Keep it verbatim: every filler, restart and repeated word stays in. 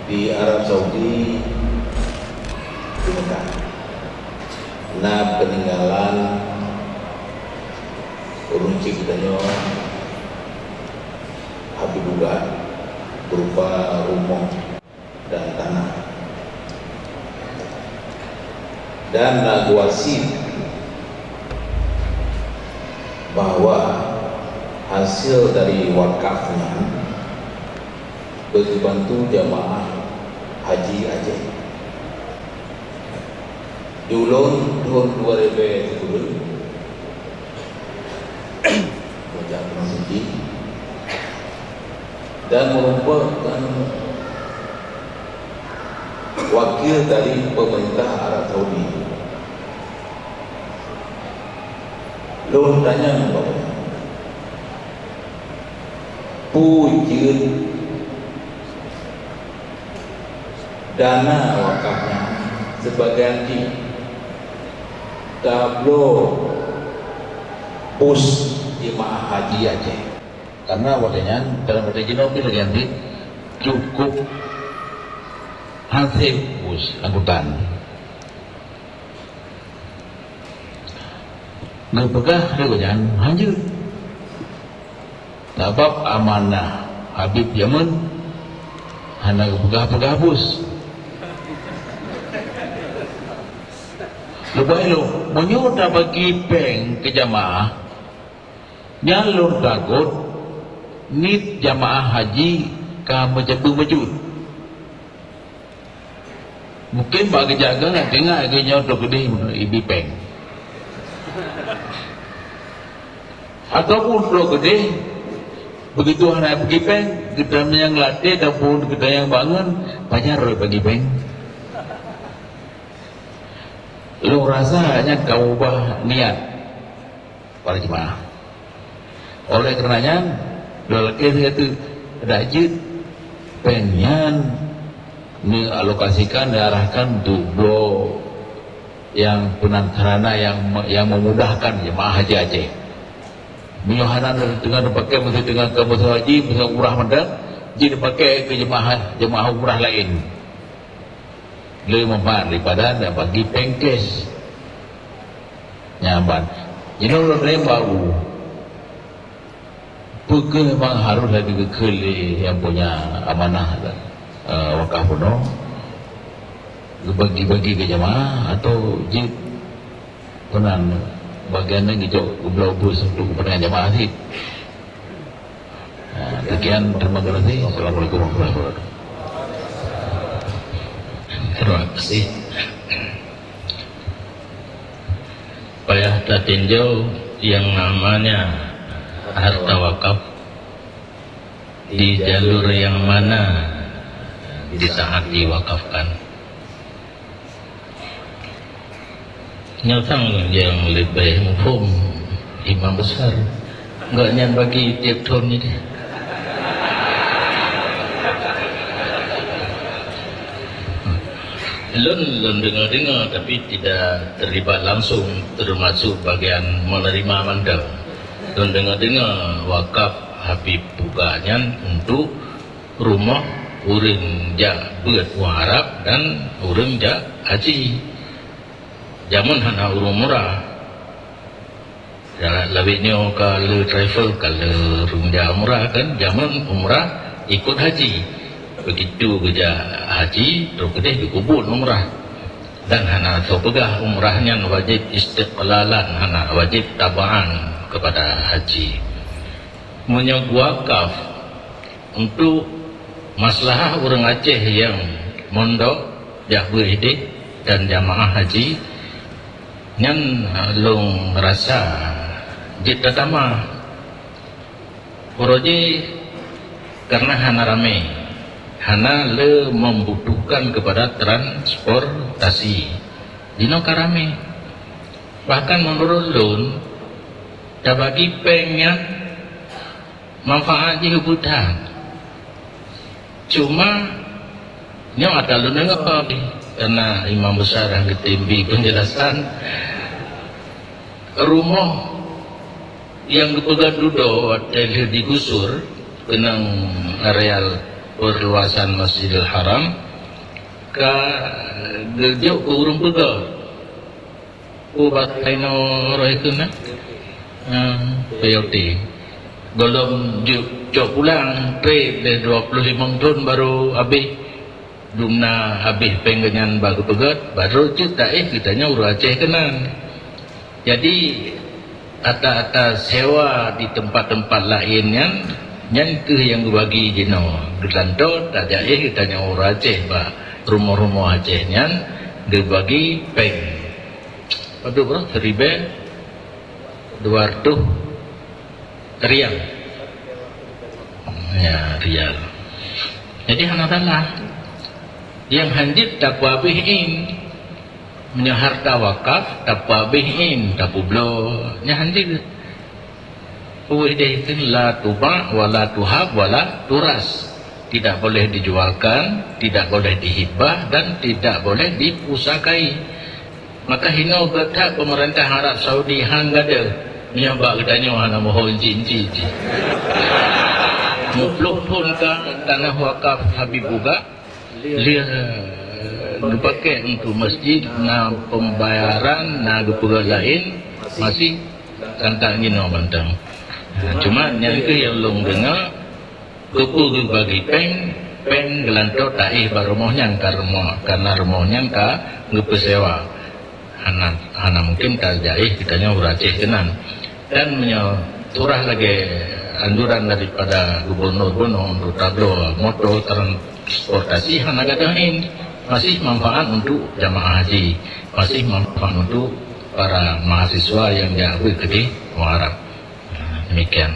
Di Arab Saudi, di Mekah, na peuninggalan ureuëng cit geutanyoe Habib Buga, berupa rumoh dan tanah. Dan na geuwasiet bahwa hasil dari wakaf nyan beujibantu jamaah haji Aceh. Di ulôn thôn dua ribèe sikureueng, bocah peunoh suci, dan meurumpok ngon wakil dari pemerintah Arab Saudi. Lôn tanyong bak gobnyan, peue jeuet dana wakaf nyan seubagaian jih tabloe bus jeumaáh haji Aceh. Karena watèe nyan dalam watèe jinoe pih lagèe nyan cukôp han sép bus angkutan. Geupeugah lé gobnyan han jeuet. Sabab amanah Habib jameun hana geupeugah-peugah bus. Leubèh lom, meunyoe tabagi péng keu jamaah, nyan lôn takot niet jamaah haji ka meujabeue meujeuet. Mungken bak geujaga ngat teuingat geuh nyoe trok keudeh ibi péng. Ataupun trok keudeh, begitu hana ibi péng, geutamanyong latèe ataupun geutamanyong bangon, pajan rot bagi péng. Lôn rasa nyan ka ubah niat para jeumaáh. Oleh karena nyan, lôn lakèe lagèe nyan, dak jeuet péng nyan neualokasikan, neuarahkan untuk bloe nyang peunan sarana nyang me-, nyang memudahkan jeumaáh haji Aceh. Meunyoe hana teungoh neupaké, meusé teungoh keu meuseue haji, meuseue umrah mantong, jeuet neupaké keu jeumaáh, jeumaáh umrah laén. Lé manfaat daripada neubagi péng cash. Nyan ban. Jinoe lôn rém bak u. Peu kheueh memang harôh lagèe geukheun lé nyang punya amanah, eh, wakaf bunoe? Geubagi-bagi keu jeumaáh atau jeuet peunan bagian nyan geujok geubloe bus untuk kepentingan jeumaáh cit? Ha, demikian, terima kasih. Assalamualaikum warahmatullahi wabarakatuh. Terima kasih. Payah tatinjau yang namanya harta wakaf di jalur yang mana di saat diwakafkan. Nyoe sang nyang leubeh muphom imam besar. Gobnyan bagi tiep thon nyoe. Lôn, lôn deungoe-deungoe, tapi tidak terlibat langsung, termasuk bagian menerima mandum. Lôn deungoe-deungoe wakaf Habib Buga nyan untuk rumoh ureuëng jak beuet u Arab dan ureuëng jak haji. Jameun hana ureuëng umrah. Ya, lawét nyoe ka le travel, ka le ureuëng jak umrah kan, jameun umrah ikot haji. Begitu geujak haji, trok keudeh geukubon umrah. Dan hana soe peugah umrah nyan wajéb istiqlalan, hana wajéb tabaan kepada haji. Meunyoe wakaf untuk maslahah ureuëng Aceh nyang mondok jak beuet idéh dan jamaah haji, nyan, ha, lôn rasa jeuet tatamah. Uroe jih karena hana ramé, hana le membutuhkan kepada transportasi. Jinoe ka ramé. Bahkan menurut lôn, tabagi péng nyan manfaat jih ubit that. Cuma, nyoe ata lôn deungoe, karena imam besar nyang geutem bi penjelasan, rumoh nyang geupeugah dudoe watèe lheueh digusur keunong areal perluasan Masjidil Haram ka geujok keu ureuëng peugah. Peue bahasa inoe roh ikheun na? Ha, P O T. Gohlom jeuet cok pulang, treb lé dua puluh limong thon barô habéh. Dumna habéh péng geuhnyan bak geupeugét, barô jeuet taéh geutanyoe ureuëng Aceh keunan. Jadi, ata-ata sewa di teumpat-teumpat laén nyan, nyan kheueh nyang geubagi jinoe. Geutanyoe tajaéh geutanyoe ureuëng Aceh bak rumoh-rumoh Aceh nyan geubagi péng. Padub roh? Siribée dua reutôh rial. Ya, rial. Jadi hana salah. Nyang hanjeuet tapeuhabéh in. Meunyoe harta wakaf tapeuhabéh in, tapeubloe, nyan hanjeuet. Uweh deh itu la tuba' wa la tuhab wa la turas. Tidak boleh dijualkan, tidak boleh dihibah, dan tidak boleh dipusakai. Maka hinoe geutak pemerintah Arab Saudi han gadeuh. Meunyoe bak geutanyoe hana moho inci-inci jih. Muplôh thon ka tanah wakaf Habib Uga, lheueh geupaké untuk masjid, na pembayaran, na geupeugah laén, masih tantang jinoe mantong. Cuma nyang kheueh nyang lôn deungoe, keupeue geubagi péng, péng geulantoe taéh bak rumoh nyan ka rumoh, karena rumoh nyan ka geupeusewa. Hana, hana mungkin tajaéh geutanyoe ureuëng Aceh keunan. Dan meunyoe surah lagée anjuran daripada gubernur bunoe untuk tabloe moto transportasi hana gadôh in, masih manfaat untuk jamaah haji, masih manfaat untuk para mahasiswa nyang jak beuet keudeh Arab. Demikian.